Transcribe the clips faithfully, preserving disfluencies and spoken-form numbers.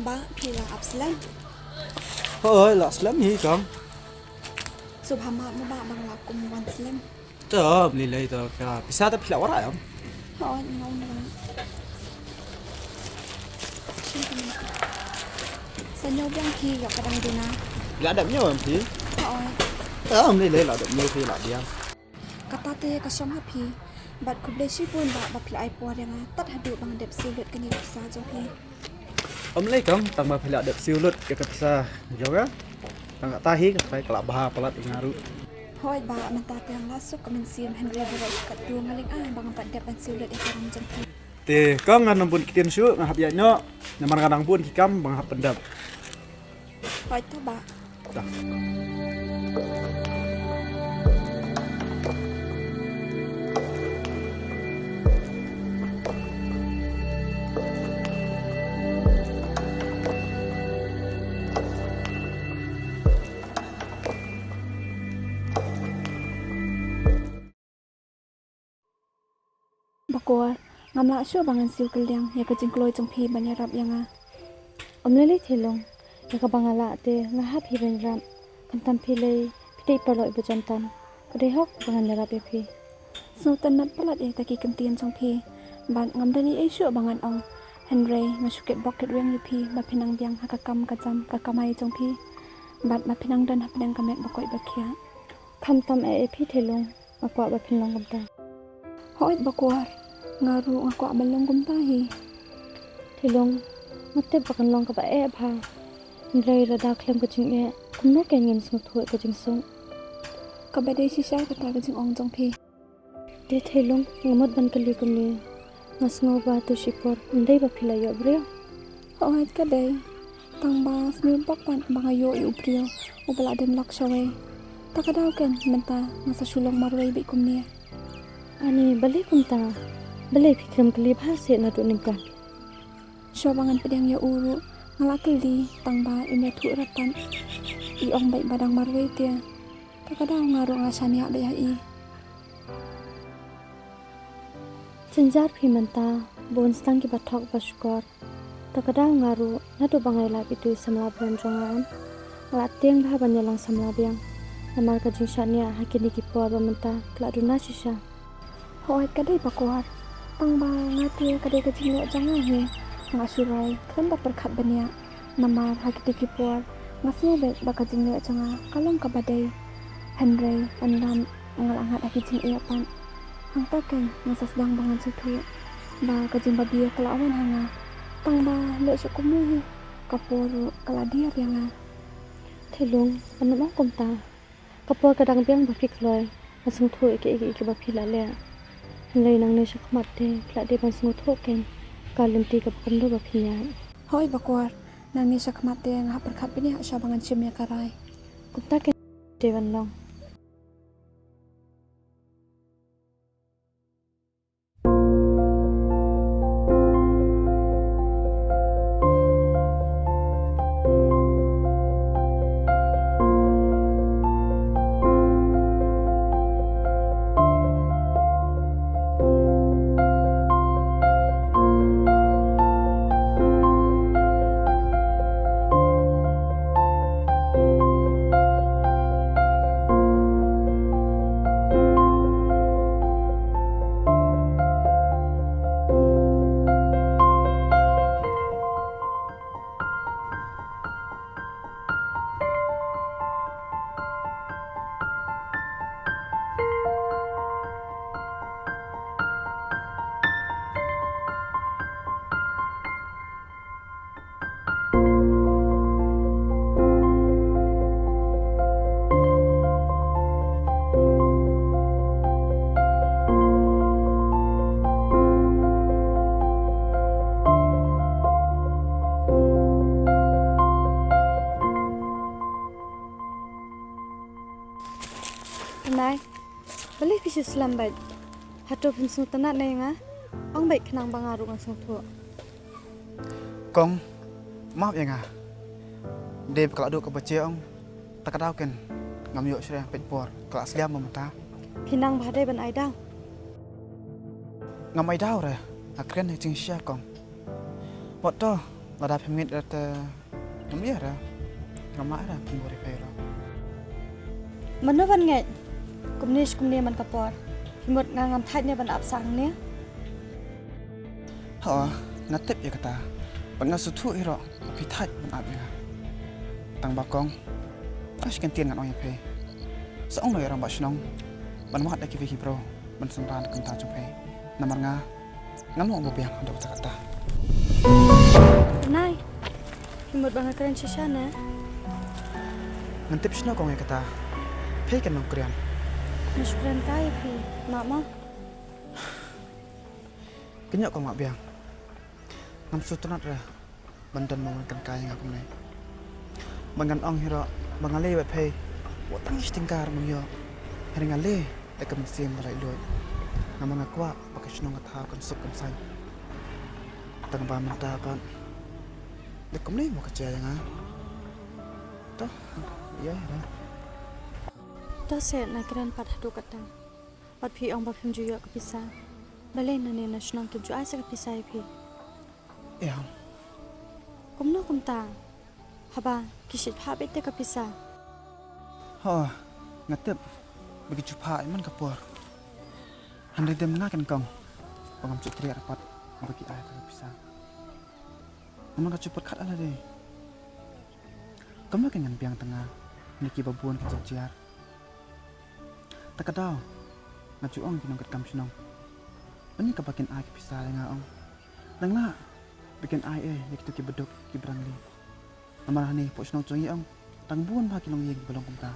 Ba phi la ap slem? Hooid, la slem hi kong. Sngewbha map mo ba, ba nga la kum wan slem. To, ym lei lei to, ka pisa to phi la wanrah em? Hooid, nga wanrah. Sa ñiew biang phi ïa ka dang duna. La dep ñiew em phi? Hooid. To, ym lei lei, la dep ñiew phi la biang. Kata te ka shong ha phi. Bad khublei shibun ba, ba phi la ai por ïa nga tad haduh ba ngan dep siew lut kane ka pisa jong phi. Ym lei kong, tang ba phi la dep siew lut ïa ka pisa jong nga. Tang kata hi ka trai ka la bha palat ïa nga ruh. Hooid ba, mynta te nga la suk ka mynsiem, hynrei ba ruh katto nga lyngngoh ba ngan pat dep ban siew lut ïa ka ram jong phi. Te kong, ngan ym bun ktien shuh, nga hap ïaid noh. Namar nga dang bun ki kam ba nga hap pyndep. Hooid to ba. Bakor, ngam lah shuh ba ngan siew kylliang ïa ka jingkloi jong phi ban ïarap ïa nga. Ym lei lei Thelung, ïa kaba nga lah te nga hap hi ban ïarap. Khamtam phi lei, phi dei i paralok iba jan tam. Ka dei hok ba ngan ïarap ïa phi. Sngewtynnat palat ïa kita ki kyntien jong phi. Bad ngam don ei ei shuh ba ngan ong. Hynrei nga shu kitbok kitrwiang ïa phi ba phi nang biang ha ka kam ka jam ka kamai jong phi. Bad ba phi nang don hapdeng ka met ba koit ba khiah. Khamtam eh ïa phi Thelung, nga kwah ba phin long kumta. Hooid Bakor, nga ruh nga kwah ban long kumta hi. Thelung, nga tip ba kan long kaba eh bha. Hynrei lada khlem ka jingeh, kumno kein ngin sngewthuh ïa ka jingsuk? Kaba dei shisha kata ka jingong jong phi. Te Thelung, nga mut ban kylli kumne. Nga sngew ba tu shipor ym dei ba phi la ïoh briew. Hooid ka dei. Tang ba sniew bok pat ba nga ïoh ïa u briew uba la don lok shawei. Ta ka daw kein mynta nga sa shu long marwei beit kumne. Ani, balei kumta? Balei phi khlem kylli bha seh naduh nyngkong? Shuwa ba ngan pdiang ïa u ruh nga la kylli, tang ba im ïathuh ratan. I ong beit ba dang marwei te. Ta ka daw nga ruh nga shaniah beit ha i. Jynjar phi mynta, bun sdang kiba thok ba shukor. Ta ka daw nga ruh, naduh ba nga ïalap ïa utu i samla briew jong nga em, nga la tieng bha ban ïalang samla biang. Namar ka jingshaniah ha kine ki por ba mynta ka la duna shisha. Hooid ka dei Bakor. Tang ba nga te ka dei ka jingleh jong nga hi. Nga shu rai khlem da pyrkhat bniah. Namar ha kito ki por nga sngew beit ba ka jingleh jong nga ka long kaba dei. Hynrei ynda nga la ngat ha ki jingeh pat, hangta kein nga sa sdang ba ngan sngewthuh ba ka jingbabe ka la wan ha nga. Tang ba leh shuh kumno hi, ka por ruh ka la dier ïa nga. Thelung, pynban ong kumta. Ka por ka dang biang ba phi kloi ban sngewthuh ïa kiei kiei kiba phi la leh. Hynrei nangne shakhmat te phi la dei ban sngewthuh kein ka lynti kaba kynduh ba phi ñiah. Hooid Bakor, nangne shakhmat te nga hap pyrkhat bniah shuwa ba ngan shim ïa ka rai. Kumta kein dei ban long. Nai, balei phi shu slem beit? Hato phim sngewtynnat na ïa nga? Ong beit khnang ba nga ruh ngan sngewthuh. Kong, map ïa nga. Dei ba ka la duh kaba jia ong, ta ka daw kein ngam ïoh shreh peit por, ka la sliam ba mynta. Phi nang ba dei ban ai daw. Ngam ai daw re, nga kren ha jingshisha kong. Wat to, Lada phim ngeit ruh te ngam ïa ruh. Ngam lah ruh phin buri phi ruh. Mano ban ngeit? Kumne shi kumne man ka por. Phi mut nga ngam thait ne ban ap sah hangne? Ho, nga tip ïa kata. Bad nga sngewthuh hi ruh ba phi thait ban ap ïa nga. Tang ba kong, tang shi kyntien ngan ong ïa phi. Sa ong noh ïa rangbah shnong ban wad da kiwei ki briew ban synran da ka bynta jong phi. Namar nga ngam long ba biang haduh katta katta. Nai, phi mut ba nga kren shisha ne? Ngan tip shano kong ïa kata. Phi kan nongkren. Nga shu kren kai ïa phi, mah mo. Kynnoh kong mah biang. Ngam sngewtynnat re ban don mo ban kren kai ïa nga kumne. Ba ngan ong hi ruh ba nga leh wat phi. Wat tang shi tyngka ruh ngam ïoh. Hynrei nga leh da ka mynsiem ba laitluid. Namar nga kwah ba ka shnong ka thaw kan suk kan saiñ. Tang ba mynta pat da kumne mo ka jia ïa nga. To, ïa ïa. To se na kren pat haduh katta. Bad phi ong ba phim ju ïoh ka pisa. Balei nangne na shnong kim ju ai sa ka pisa ïa phi? Ïa. Kumno kumta? Haba ki shait phah beit te ka pisa. Ho, nga tip ba ki ju phah ïa man ka por. Hynrei dem nga kan kong ba ngam ju treh pat ba ki ai ka pisa. Namar ka ju pat khat ala dei. Kumno kan ngan biang tang nga na kiba bun ki jingjiar. Ta ka daw nga ju ong ki nongkit kam shnong. Mane kaba kin ai ki pisa ïa nga ong. Dang lah ba kin ai eh ïa kito kiba duk kiba rangli. Namar hangne hapoh shnong jong ngi ong tang bun bha ki longïing ba long kumta.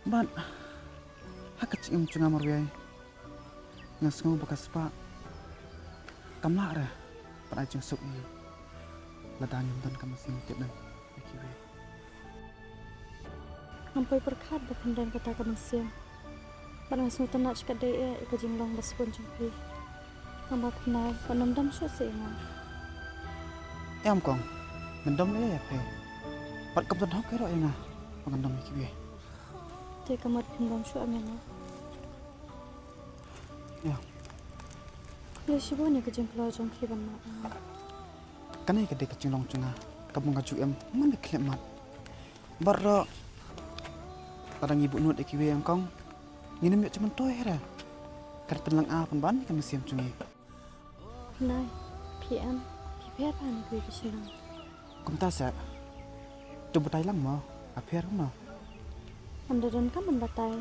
Bad ha ka jingim jong nga marwei nga sngew ba ka spah kam lah re ban ai jingsuk ïa ngi lada ngim don ka mynsiem tip nem ïa kiwei. Ngam poi pyrkhat ba phin don kata ka mynsiem. Bad nga sngewtynnat shikatdei eh ïa ka jinglong ba sbun jong phi. Tang ba phi nai ba nym dom shuh seh ïa nga. Em kong, men dom ïa phi. Bad kam don hok ïa nga ba ngan dom ïa kiwei. Te ka mut phin dom shuh em ïa nga. Ïa. Khublei shibun ïa ka jingkloi jong phi ban mad ïa nga. Kane ka dei ka jinglong jong nga kaba nga ju em man ka khyllipmat. Bad ruh lada ngi buh nud ïa kiwei ong kong, ngin ym ïoh jingmyntoi hi re. Kan pynlang ar pynban ïa ka mynsiem jong ngi. Nai, phi em, phi pher bha na kiwei ki shnong. Kumta seh. To batai lang mo, nga pher kumno? Ym da donkam ban batai.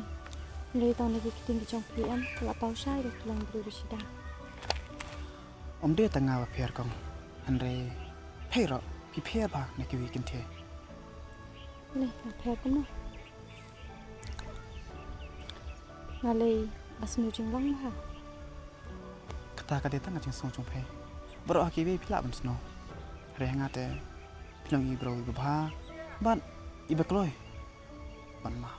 Hynrei tang na ki ktien ki jong phi em, la paw shai da ki long briew ba shida. Ym dei tang nga ba pher kong. Hynrei phi ruh phi pher bha na kiwei ki kynthei. Lei, nga pher kumno? Nga lei ba sniew jinglong bha. Kata ka dei tang ka jingsngew jong phi. Baroh ha kiwei phi lah ban sniew. Hynrei ha nga te phi long i briew iba bha bad iba kloi ban map.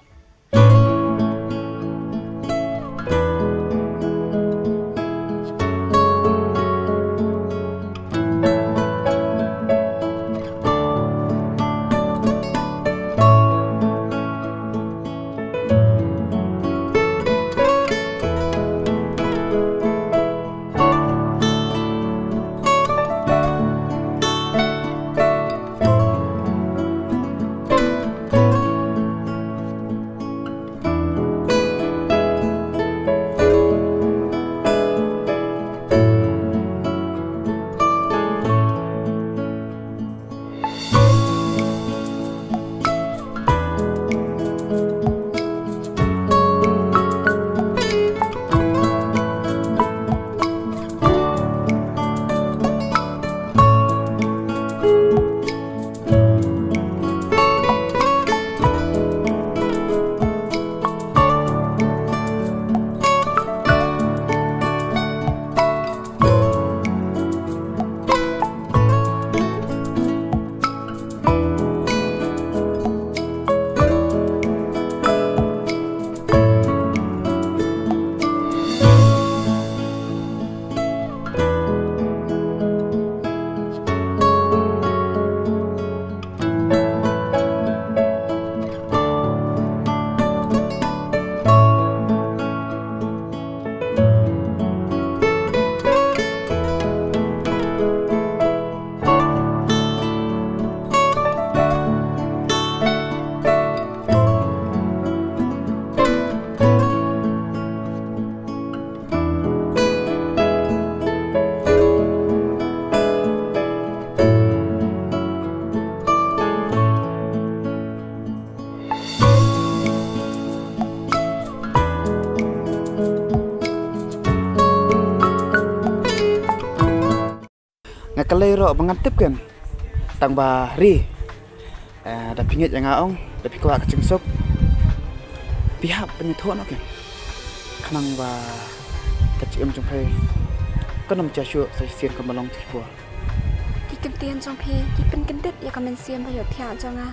Lei ruh ba ngan tip ken. Tang ba ri. Eh, da phi ngeit ïa nga ong, da phi kwah ka jingsuk. Phi hap ban ïathuh noh ken. Khnang ba ka jingim jong phi kan ym jia shuh sa shisien kumba long te ki por. Ki kyntien jong phi ki pynkyndit ïa ka mynsiem ba ïohthiah jong nga.